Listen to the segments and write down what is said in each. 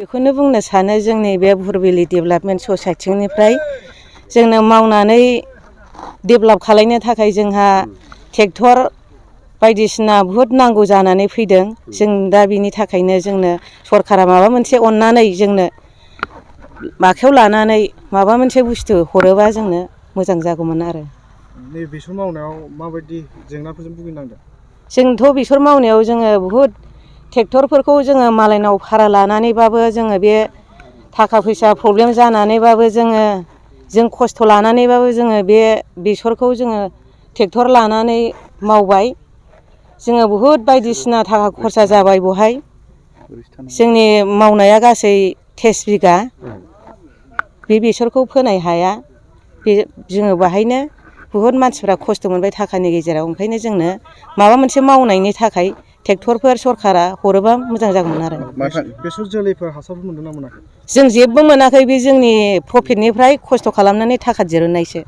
बेखौनो बुंनो सानो जोंनि बे बुरबिलि डेभेलपमेन्ट ससाइटिनिफ्राय जोंनो मावनानै डेभेलप खालामनो थाखाय जोंहा ट्रेक्टर बायदिसिना बुहुद नांगौ जानानै फैदों। जों दा बिनि थाखायनो जोंनो सरकारा माबा मोनसे अननानै जोंनो आखायाव लानानै माबा मोनसे बुस्थु हरोबा जोंनो मोजां जागौमोन आरो। नै बेसर मावनायाव माबायदि जेंनाफोरजों भुगिनांदों? जोंथ' बेसर मावनायाव जोङो बुहुद ट्रेक्टरफोरखौ जोङो मालायनाव भारा लानानैबाबो जोङो बे थाखा फैसा प्रब्लेम जानानैबाबो जों खस्थ' लानानैबाबो जोङो बे बेसरखौ जोङो ट्रेक्टर लानानै मावबाय। जोङो बुहुद बायदिसिना थाखा खरसा जाबाय बहाय। जोंनि मावनाया गासै 23 बिगा। बे बेसरखौ फोनाय हाया जोङो बाहायनो बुहुद मानसिफ्रा खस्थ' मोनबाय थाखानि गेजेराव। ओंखायनो जोंनो माबा मोनसे मावनायनि थाखाय ट्रेक्टरफोर सरकारा हरोबा मोजां जागौमोन आरो। बेसर जोलैफोर हासारफोर मोनदों ना मोनाखै? जों जेबो मोनाखै। बे जोंनि प्रफिटनिफ्राय खस्थ' खालामनानै थाखा दिरुननायसो।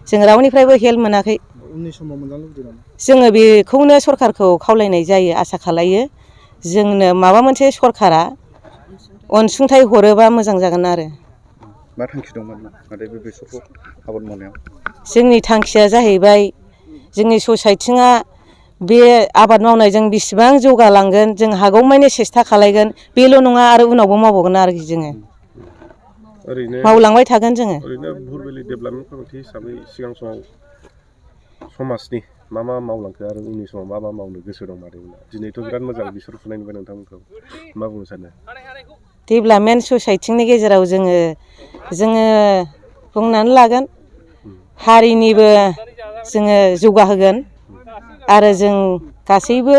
जों रावनिफ्रायबो हेल्प मोनाखै। उननि समाव मोनजानो लुबैदों नामा? जोङो बेखौनो सरकारखौ खावलायनाय जायो, आसा खालायो जोंनो माबा मोनसे सरकारा अनसुंथाइ हरोबा मोजां जागोन आरो। मा थांखि दंमोन नाथाय बे बेसरखौ आबाद मावनायाव? जोंनि थांखिया जाहैबाय जोंनि ससाइटिया बे आबाद मावनायजों बेसेबां जौगालांगोन जों हागौमानि सेस्था खालायगोन। बेल' नङा आरो उनावबो मावबावगोन आरोखि जोङो। मावलांबाय थागोन जोङो। ओरैनो बुरबिलि डेभेलपमेन्ट कमिटि हिसाबै सिगां समाव समाजनि मा मावलांखो आरो उननि समाव मा मावनो गोसो दं मादैमोना? दिनैथ' बिराद मोजां बेसर फुनाय नुबाय नोंथांमोनखौ, मा बुंनो सानो? डेभेलपमेन्ट ससाइटिनि गेजेराव जोङो बुंनानै लागोन हारिनिबो जोङो जौगाहोगोन आरो जों गासैबो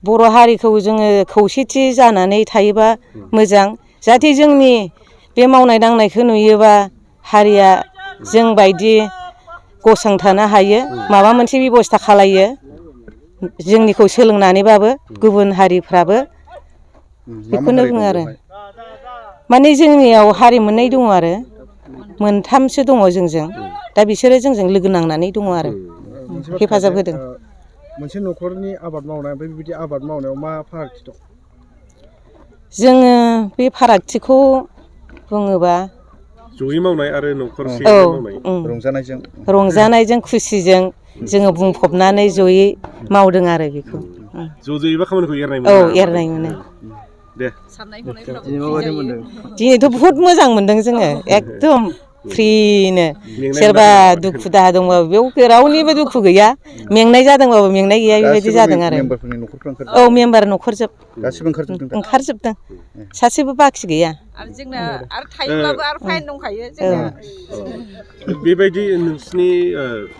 बर' हारिखौ जोङो खौसेथि जानानै थायोबा मोजां। जाहाथे जोंनि बे मावनाय दांनायखौ नुयोबा हारिया जोंबायदि गसंथानो हायो, माबा मोनसे बेब'स्था खालायो जोंनिखौ सोलोंनानैबाबो गुबुन हारिफ्राबो। बेखौनो बुङो आरो। माने जोंनियाव हारि मोननै दङ आरो, मोनथामसो दङ जोंजों। दा बिसोरो जोंजों लोगो नांनानै दङ आरो हेफाजाब होदों। मोनसे न'खरनि आबाद मावनाय ओमफ्राय बिबायदि आबाद मावनायाव मा फारागथि दं? जोङो बे फारागथिखौ बुङोबा जयै मावनाय आरो न'खरसेयै मावनाय, रंजानायजों खुसिजों जोङो बुंफबनानै जयै मावदों आरो बेखौ। ज'यैबा खामानिखौ एरनाय मोनो। एरनाय मोनो। दे दिनैथ' बुहुद मोजां मोनदों जोङो, एकदम फ्रिनो। सोरबा दुखु दाहा दंबाबो बेयाव रावनिबो दुखु गैया, मेंनाय जादोंबाबो मेंनाय गैया बेबायदि जादों आरो। औ, मेम्बार न'खरजोब गासिबो ओंखारजोबदों। सासेबो बाखि गैया। आरो जोंना आरो थायोब्लाबो आरो फाइन दंखायो जोंना। बेबायदि नोंसिनि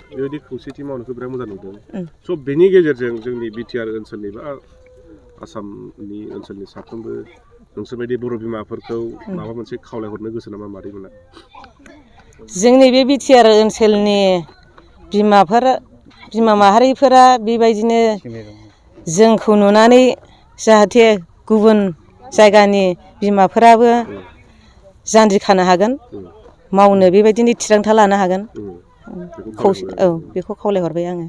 बेबायदि खौसेथि मावनायखौ बिराद मोजां नुदों। स' बेनि गेजेरजों जोंनि बिटिआर ओनसोलनि बा आसामनि ओनसोलनि साफ्रोमबो नोंसोरबायदि बर' बिमाफोरखौ माबा मोनसे खावलायहरनो गोसो नामा मादैमोना? जोंनि बे बिटिआर ओनसोलनि बिमा माहारिफोरा बेबायदिनो जोंखौ नुनानै जाहाथे गुबुन जायगानि बिमाफोराबो जान्जि खानो हागोन, मावनो बेबायदिनो थिरांथा लानो हागोन। बेखौ खावलायहरबाय आङो।